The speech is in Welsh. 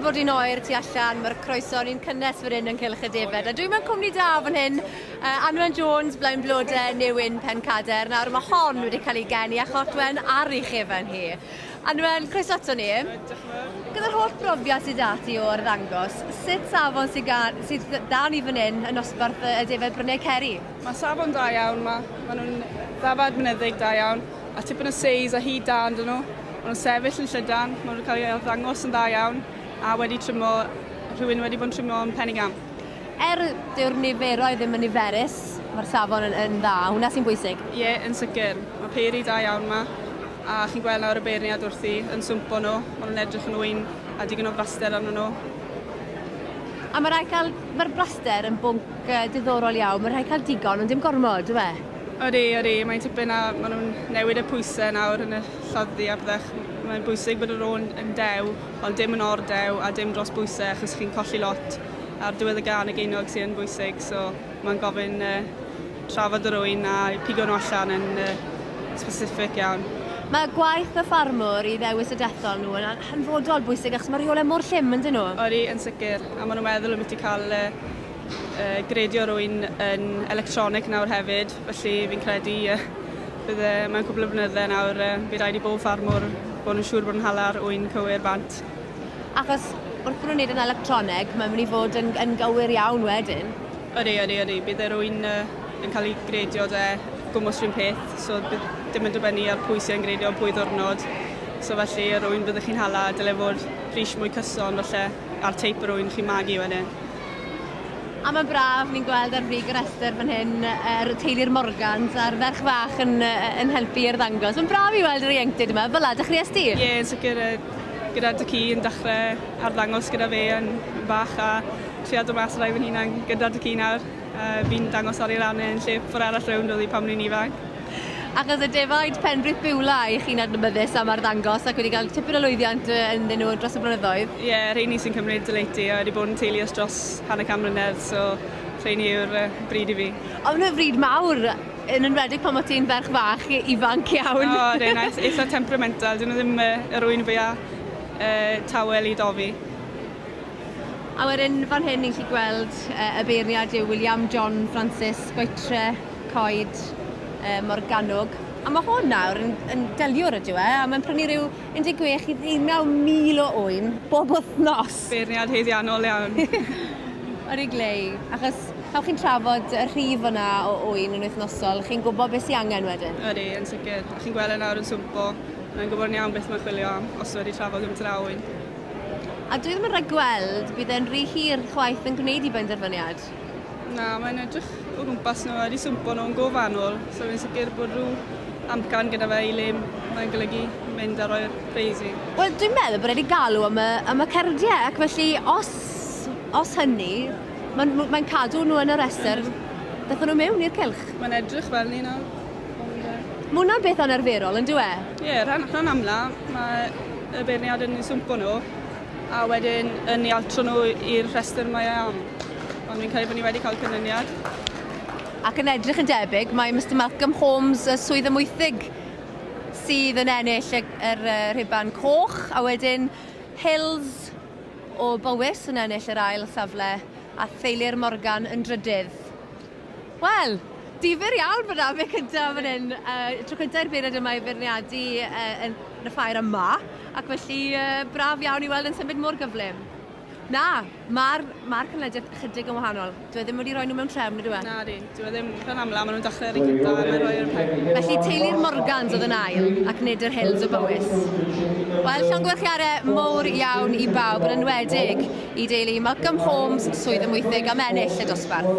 bod hi'n oer tu allan, mae'r croeso ni'n cynnes fan hyn yn Cylch y Defed. A dwi mewn cwmni da fan hyn, Anwen Jones, Blaen Blode, Newyn, Pencader. Nawr mae hon wedi cael ei geni a chotwen ar ei chefen hi. Anwen, croeso ato ni. Diolch yn fawr. Gyda'r holl brofiad sydd 'da ti o arddangos, sut safon sydd gan, sydd 'da ni fan hyn yn nosbarth y Defed Bryniau Ceri? Mae safon da iawn 'ma. Maen nhw'n ddafad mynyddig da iawn, a tipyn o seis a hyd da ynddyn nhw. Maen nhw'n sefyll yn llydan, maen nhw'n cael eu arddangos yn dda iawn, a wedi trimio, rhywun wedi bod yn trimio yn penigamp. Er dyw'r niferoedd ddim yn niferus, mae'r safon yn, yn dda, hwnna sy'n bwysig. Ie, yn sicr. Mae peiri da iawn 'ma, a chi'n gweld nawr y beirniad wrthi yn swmpo nhw, maen nhw'n edrych yn wyn a digon o fraster arnyn nhw. A mae rhaid cael, mae'r braster yn bwnc diddorol iawn, mae rhaid cael digon, ond dim gormod, yw e? Odi, odi, mae'n tipyn a maen nhw'n newid y pwysau nawr yn y lladd-dy a pethau. Mae'n bwysig bod yr ôn yn dew, ond dim yn or-dew a dim dros bwysau achos chi'n colli lot ar diwedd y gân y geinog sy'n yn bwysig, so mae'n gofyn trafod yr ŵyn a pigo nhw allan yn specific iawn. Mae gwaith y ffarmwr i ddewis y dethol nhw yn hanfodol bwysig achos mae rheolau mor llym yn dyn nhw? Odi, yn sicr. A maen nhw'n meddwl ambiti cael gredio rwy'n yn electronic nawr hefyd, felly fi'n credu bydd e, mewn cwpl o blynydde nawr, bydd rhaid i bob ffarmwr bod yn siŵr bod yn hala'r ŵyn cywir bant. Achos wrth bod nhw'n neud yn electroneg, mae'n mynd i fod yn, yn gywir iawn wedyn. Ydy, ydy, ydy. Bydd yr ŵyn yn cael ei gredio de gwmws rhywun peth, so bydd dim yn dibynnu ar pwy sy'n gredio pwy ddwrnod. So felly yr ŵyn byddwch chi'n hala dyle fod pris mwy cyson falle ar teip yr ŵyn chi'n magu wedyn. A mae'n braf, ni'n gweld ar frig y rhestr fan hyn, yr teulu'r Morgans a'r ferch fach yn, yn helpu i'r ddangos. Mae'n braf i weld yr ieuenctid yma. Fel la, dechreuais di? Ie, yeah, yn sicr, gyda dy ci yn dechrau arddangos gyda fe yn fach a trio dod mas rai fy hunan gyda dy ci nawr. Fi'n dangos ar ei ran e yn lle ffordd arall rownd oedd hi pan o'n i'n ifanc. Achos y defaid Penrhys Biwla i chi'n adnabyddus am arddangos ac wedi cael tipyn o lwyddiant ynddyn nhw dros y blynyddoedd. Ie, yeah, rheini sy'n cymryd dyleiti a wedi bod yn teulu ers dros hanner can mlynedd, so rheini yw'r bryd i fi. Ond nhw'n fryd mawr, yn enwedig pan o ti'n ferch fach ifanc iawn. O, oh, rheina, eitha temperamental, dyn nhw ddim yr ŵyn fwyaf tawel i dofi. A wedyn fan hyn ni'n gallu gweld y beirniad yw William John Francis Goetre Coed Morgannwg. A mae hwn nawr yn, yn deliwr ydyw e, a mae'n prynu rhyw 16 i 19,000 o ŵyn bob wythnos. Beirniad haeddiannol iawn. Ydy glei, achos pan chi'n trafod y rhif yna o ŵyn yn wythnosol, chi'n gwybod beth sy'n angen wedyn? Ydy, yn sicr. A chi'n gweld e nawr yn swmpo, mae'n gwybod yn iawn beth mae'n chwilio am, os wedi trafod gymaint o ŵyn. A dwi ddim yn rhaid gweld bydd e'n rhy hir chwaith yn gwneud i benderfyniad. Na, mae'n edrych o gwmpas nhw wedi swmpo nhw'n go fanwl, so fi'n sicr bod rhyw amcan gyda fe i le mae'n golygu mynd a roi'r preis i. Wel, dwi'n meddwl bod wedi galw am y, am y cardiau, ac felly os, os hynny, mae'n mae cadw nhw yn y rhestr, Daethon nhw mewn i'r cylch. Mae'n edrych fel ni nawr. Mae hwnna'n beth anarferol, yn dyw e? Ie, yeah, rhan, rhan amla, mae y beirniad yn swmpo nhw, a wedyn yn ei altro nhw i'r rhestr mae e am. Ond fi'n credu bod ni wedi cael canlyniad. Ac yn edrych yn debyg, mae Mr Malcolm Holmes y Swydd Amwythig sydd yn ennill y, yr, yr rhuban coch, a wedyn Hills o Bowys yn ennill yr ail safle, a Theilir Morgan yn drydydd. Wel, difyr iawn fyna am y cyntaf fan hyn. Tro cyntaf i'r beirniad yma i feirniadu yn y ffair yma, ac felly braf iawn i weld yn symud mor gyflym. Na, mae'r ma canlyniad ychydig yn wahanol. Dwi e ddim wedi rhoi nhw mewn trefn, ydw e? Na di, dwi e ddim. Rhan amla, maen nhw'n dechrau ar un cyntaf a mae'n rhoi ar y pen. Felly teulu'r Morgans oedd yn ail, ac nid yr Hills o Bowys. Wel, llongyfarchiadau mowr iawn i bawb, yn enwedig i deulu Malcolm Holmes, Swydd Amwythig am ennill y dosbarth.